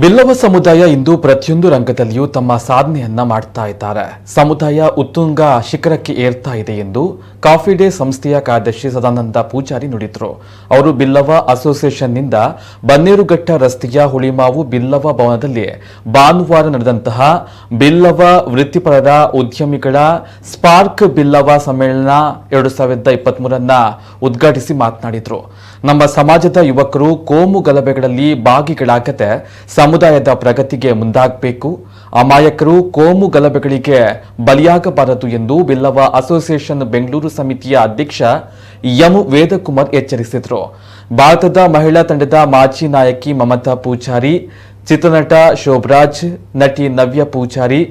ಬಿಲ್ಲವ ಸಮುದಾಯ ಇಂದು ಪ್ರತಿಯೊಂದು ರಂಗದಲ್ಲಿಯೂ ತಮ್ಮ ಸಾಧನೆಯನ್ನ ಮಾಡ್ತಾ ಇದ್ದಾರೆ. ಸಮುದಾಯ ಉತ್ತುಂಗ ಶಿಖರಕ್ಕೆ ಏರ್ತಾ ಇದೆ ಎಂದು ಕಾಫಿ ಡೇ ಸಂಸ್ಥೆಯ ಕಾರ್ಯದರ್ಶಿ ಸದಾನಂದ ಪೂಜಾರಿ ನುಡಿದರು. ಅವರು ಬಿಲ್ಲವ ಅಸೋಸಿಯೇಷನ್ನಿಂದ ಬನ್ನೇರುಘಟ್ಟ ರಸ್ತೆಯ ಹುಳಿಮಾವು ಬಿಲ್ಲವ ಭವನದಲ್ಲಿ ಭಾನುವಾರ ನಡೆದಂತಹ ಬಿಲ್ಲವ ವೃತ್ತಿಪರರ ಉದ್ಯಮಿಗಳ ಸ್ಪಾರ್ಕ್ ಬಿಲ್ಲವ ಸಮ್ಮೇಳನ 2023ರನ್ನ ಉದ್ಘಾಟಿಸಿ ಮಾತನಾಡಿದರು. ನಮ್ಮ ಸಮಾಜದ ಯುವಕರು ಕೋಮು ಗಲಭೆಗಳಲ್ಲಿ ಭಾಗಿಗಳಾಗದೆ ಸಮುದಾಯದ ಪ್ರಗತಿಗೆ ಮುಂದಾಗಬೇಕು. ಅಮಾಯಕರು ಕೋಮು ಗಲಭೆಗಳಿಗೆ ಬಲಿಯಾಗಬಾರದು ಎಂದು ಬಿಲ್ಲವ ಅಸೋಸಿಯೇಷನ್ ಬೆಂಗಳೂರು ಸಮಿತಿಯ ಅಧ್ಯಕ್ಷ ಎಂ ವೇದಕುಮಾರ್ ಎಚ್ಚರಿಸಿದರು. ಭಾರತದ ಮಹಿಳಾ ತಂಡದ ಮಾಜಿ ನಾಯಕಿ ಮಮತಾ ಪೂಜಾರಿ, ಚಿತ್ರನಟ ಶೋಭರಾಜ್, ನಟಿ ನವ್ಯ ಪೂಜಾರಿ,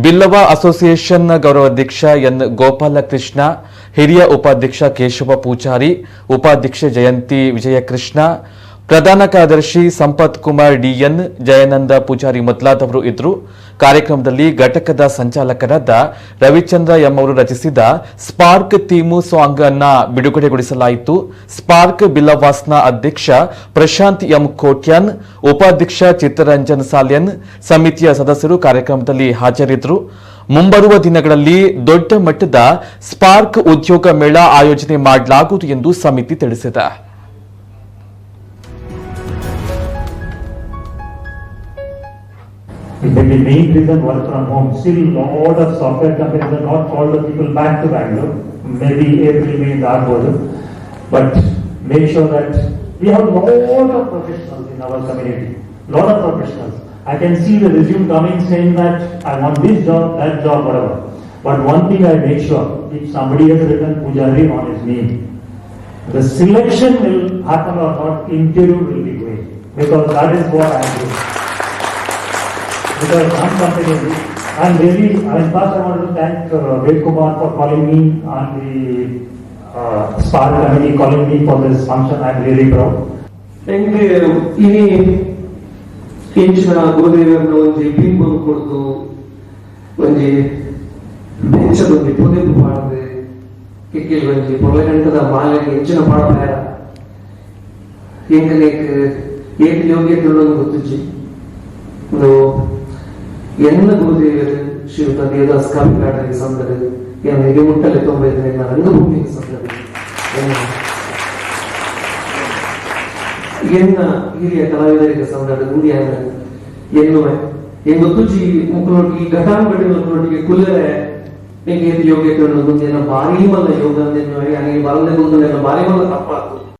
ಬಿಲ್ಲವ ಅಸೋಸಿಯೇಷನ್ ಗೌರವಾಧ್ಯಕ್ಷ ಎನ್ ಗೋಪಾಲಕೃಷ್ಣ, ಹಿರಿಯ ಉಪಾಧ್ಯಕ್ಷ ಕೇಶವ ಪೂಜಾರಿ, ಉಪಾಧ್ಯಕ್ಷೆ ಜಯಂತಿ ವಿಜಯಕೃಷ್ಣ, ಪ್ರಧಾನ ಕಾರ್ಯದರ್ಶಿ ಸಂಪತ್ ಕುಮಾರ್ ಡಿಎನ್, ಜಯಾನಂದ ಪೂಜಾರಿ ಮೊದಲಾದವರು ಇದ್ರು. ಕಾರ್ಯಕ್ರಮದಲ್ಲಿ ಘಟಕದ ಸಂಚಾಲಕರಾದ ರವಿಚಂದ್ರ ಎಂ ಅವರು ರಚಿಸಿದ ಸ್ಪಾರ್ಕ್ ಥೀಮು ಸಾಂಗ್ ಅನ್ನ ಬಿಡುಗಡೆಗೊಳಿಸಲಾಯಿತು. ಸ್ಪಾರ್ಕ್ ಬಿಲ್ಲವಾಸ್ನ ಅಧ್ಯಕ್ಷ ಪ್ರಶಾಂತ್ ಎಂ ಕೋಟ್ಯಾನ್, ಉಪಾಧ್ಯಕ್ಷ ಚಿತ್ತರಂಜನ್ ಸಾಲ್ಯನ್, ಸಮಿತಿಯ ಸದಸ್ಯರು ಕಾರ್ಯಕ್ರಮದಲ್ಲಿ ಹಾಜರಿದ್ದರು. ಮುಂಬರುವ ದಿನಗಳಲ್ಲಿ ದೊಡ್ಡ ಮಟ್ಟದ ಸ್ಪಾರ್ಕ್ ಉದ್ಯೋಗ ಮೇಳ ಆಯೋಜನೆ ಮಾಡಲಾಗುವುದು ಎಂದು ಸಮಿತಿ ತಿಳಿಸಿದೆ. The main reason, work from home. Still, lot of software companies are not called the people back to Bangalore. Maybe April, May in ಆಗ್ಬೋದು. But make sure that we have lot of professionals in our community. Lot of professionals. I can see the resume coming saying that I want this job, that job, whatever. But one thing I make sure, if somebody has written Pujari on his name, the selection will happen or not, interview will be going. Because that is what I am doing. Because one company, I'm really, in fact, I wanted to thank Ved Kumar for calling me and the Spark committee calling me for this function. I'm really proud. ಎಂಕ್ ಇನಿ ಇಂಚಿನ ಗುರುದೇವರನ್ನ ಒಂಜಿ ಬಿಂಬನು ಕೊಡ್ದು, ಒಂಜಿ ಬೆಂಚದ ಒಂಜಿ ಪುದೆಪು ಪಾಡ್ದು, ಕೆಕ್ಕಿಲ್ ಒಂಜಿ ಪೊರ್ಲಗಂಟದ ಮಾಲೆಗೆ ಇಂಚಿನ ಪಾಡ್ಪಾಯ, ಎಂಕಲೇಕ್ ಏತ್ ಯೋಗ್ಯತೆ ಉಳ್ಳೊಂದು ಗೊತ್ತುಜ್ಜಿ. ಒಂದು ಎನ್ನ ಗುರುದೇವರು ಶ್ರೀಯುತ ದೇವದಾಸ್ ಕಾಪಿಕಾಡರಿಗೆ ಸಂದರು. ಎನ್ನ ಮುಟ್ಟಲೆ ತೊಂಬ ಎನ್ನ ರಂಗಭೂಮಿಗೆ ಸಂದರು. ಎನ್ನ ಹಿರಿಯ ಕಲಾವಿದರಿಗೆ ಸಂದರ್ಭ ಇಂಡಿಯಾದ ಎನ್ನುವೆ ಎನ್ ಗೊತ್ತುಜಿ, ಮುಕ್ಕಲೊಟ್ಟಿಗೆ ಘಟಾನುಘಟಿ ಮುಕ್ಕಲೊಟ್ಟಿಗೆ ಕುಲ್ಲರೆ ಎಂಕ್ ಏತ್ ಯೋಗ್ಯತೆ ಉಂಡು. ಮುಂದೆ ಭಾರಿ ಮಲ್ಲ ಯೋಗ ಅಂದೆನ್ನುವೆ. ಯಾನಿಗೆ ಬರಂದೆ ಕುಲ್ದನೆಲ್ಲ ಭಾರಿ ಮಲ್ಲ ತಪ್ಪಾತು.